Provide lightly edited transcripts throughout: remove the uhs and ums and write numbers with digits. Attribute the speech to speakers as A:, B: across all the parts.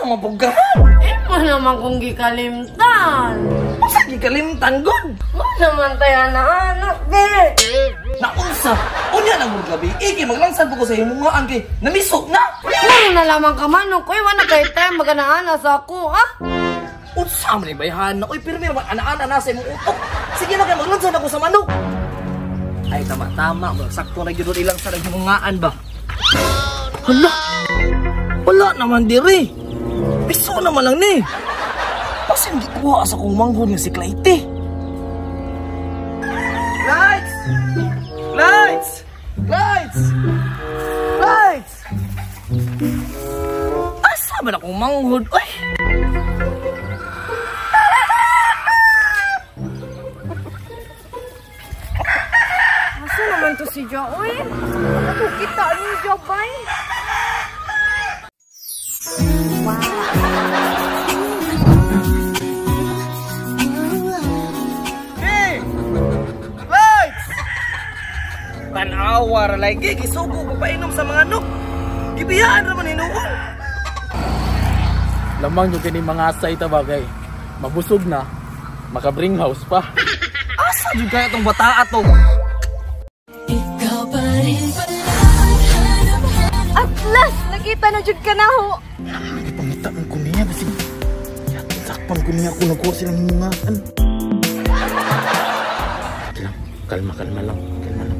A: Asa man pugahan?
B: Imo naman kung gikalimtan.
A: Unsa gikalimtan gud?
B: Wala naman tayo anak-anak, be.
A: Naunsa? Unya na gud gabi. Iki maglangsan po ko sa himungaan kay namiso na.
B: Ano na lamang ka manok? Uy, wala kay time magana-ana sa ako, ah?
A: Unsa man ni bayhan na? Uy, pirmi man ana-ana na sa imong utok. Sige na kay maglangsan ako sa manok. Ay tama-tama, sakto na gyud ilang sa himungaan ba. Hala. Wala naman diri. Piso naman lang ni. Pasin gikuha sa kong manghod nga si Clyte. Lights! Lights! Lights! Lights! Asa man akong manghod? Uy!
B: Asa naman to si Jo? Uy! Ako kita ni Jo, bay!
A: Tanawa ra lagi gisugo ko painom sa mga nuk. Gibiyaan ra man hinuon.
C: Lamang yung kini mga asay ta bagay. Mabusog na, maka-bring house pa.
A: Asa jud kaya tong bataa to?
D: Ikaw pa rin pala.
B: At last, nakita na jud ka na ho.
C: Pangitaan ko niya kasi sakpan ko niya kung nagkuha silang himungaan. Kalma, kalma lang. Kalma lang.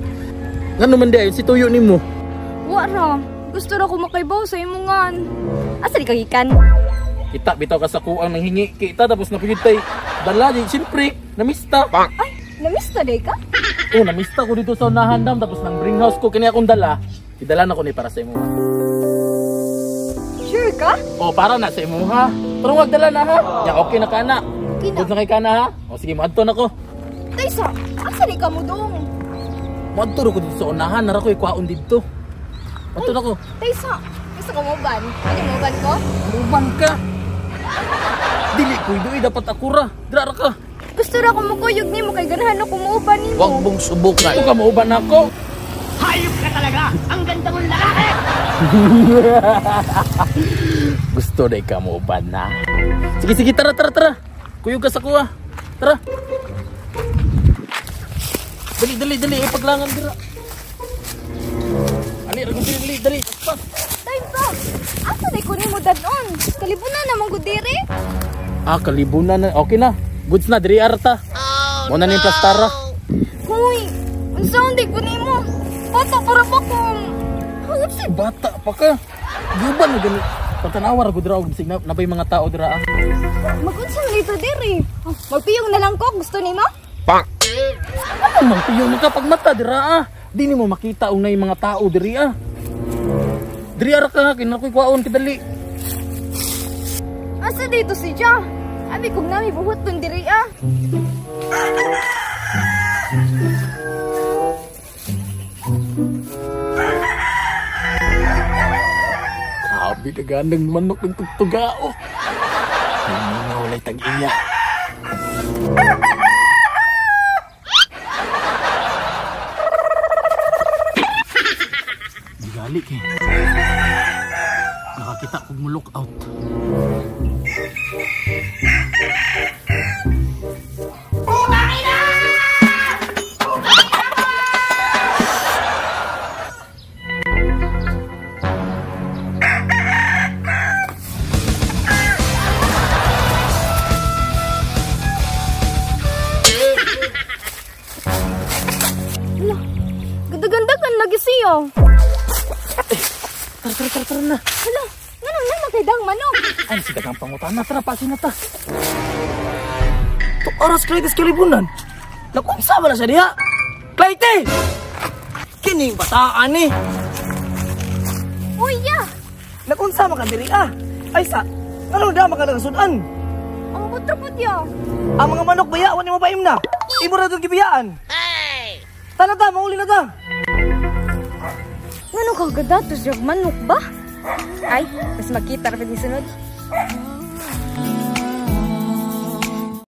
C: Ngano man di si tuyo nimo?
B: Wa ra. Gusto ra ko makaibaw sa imongan. Asa di ka gikan?
C: Kita bitaw ka sa kuang nanghingi kita tapos napugid tay dala di siyempre namista.
B: Ay, namista day ka?
C: Oh, namista ko dito sa unahan dam tapos nang bring house ko kini akong dala. Idala na ko ni para sa imo.
B: Sure ka?
C: Oh, para na sa imo ha. Pero wag dala na ha. Ya okay na ka na.
B: Okay na.
C: Good na kay ka na ha. O sige, moadto na ko.
B: Taysa, asa di ka mo dong?
C: Moadto ko dito sa unahan, nara ko ikuhaon didto. Moadto na ko.
B: Taysa, gusto ko moban. Ano moban ko?
C: Moban ka. Dili ko idoy dapat ako ra. Dira ra ka.
B: Gusto ra ko mukuyog nimo kay ganahan ako muuban nimo.
A: Wag mong subukan.
C: Ito ka muuban ako.
E: Hayop ka talaga! Ang ganda mong lalaki!
C: Gusto na ka muuban na. Sige sige, tara tara tara. Kuyog ka sa kuha. Tara. Dali dali dali ipaglangan dira. Ali ra dali dali dali. Pas.
B: Time pa. Asa day ko nimo dadon? Kalibunan na man gud diri.
C: Ah, kalibunan na. Okay na. Goods na diri arta. Oh, mo na ning plastara.
B: Hoy, unsa day ko nimo? Bata pa ra ba kung
C: si bata pa ka. Guban na gani. Pagtanawa ra gud ra og bisig na nabay mga tao dira ah.
B: Magunsa man dito diri? Oh, magpiyong na lang ko, gusto nimo?
C: Pak. Ano mang piyong magkapagmata dira ah. Di nimo makita og nay mga tao diri ah. Diri ara ka kinakoy kwaon kidali.
B: Asa dito si Ja? Abi kog nami buhot tun diri ah.
C: Grabe na ganang manok ng tugtugao. Hindi nga walay tag-iya. Galik eh. Nakakita kong mo look out.
B: Hala, ganda-ganda lagi siya.
C: Tara, tara, tara, tara na.
B: Hala, nganong naman kay dang manok?
C: Ay, si dagang pangutana. Tara, pasin na ta.
A: To oras Clyte sa kalibunan. Nakunsa ba na siya diha? Clyte! Kining bataan ni.
B: Uy, ya.
A: Nakunsa man ka diri ah. Ay sa, nganong da man ka nakasudan?
B: Ang butro-put ya.
A: Ang mga manok baya, wala mo paim na. Imo ra dong gibiyaan. Hey! Tana ta, mauli na ta.
B: Ngano ka gadatos yung manok ba? Ay, mas makita ra ni sunod.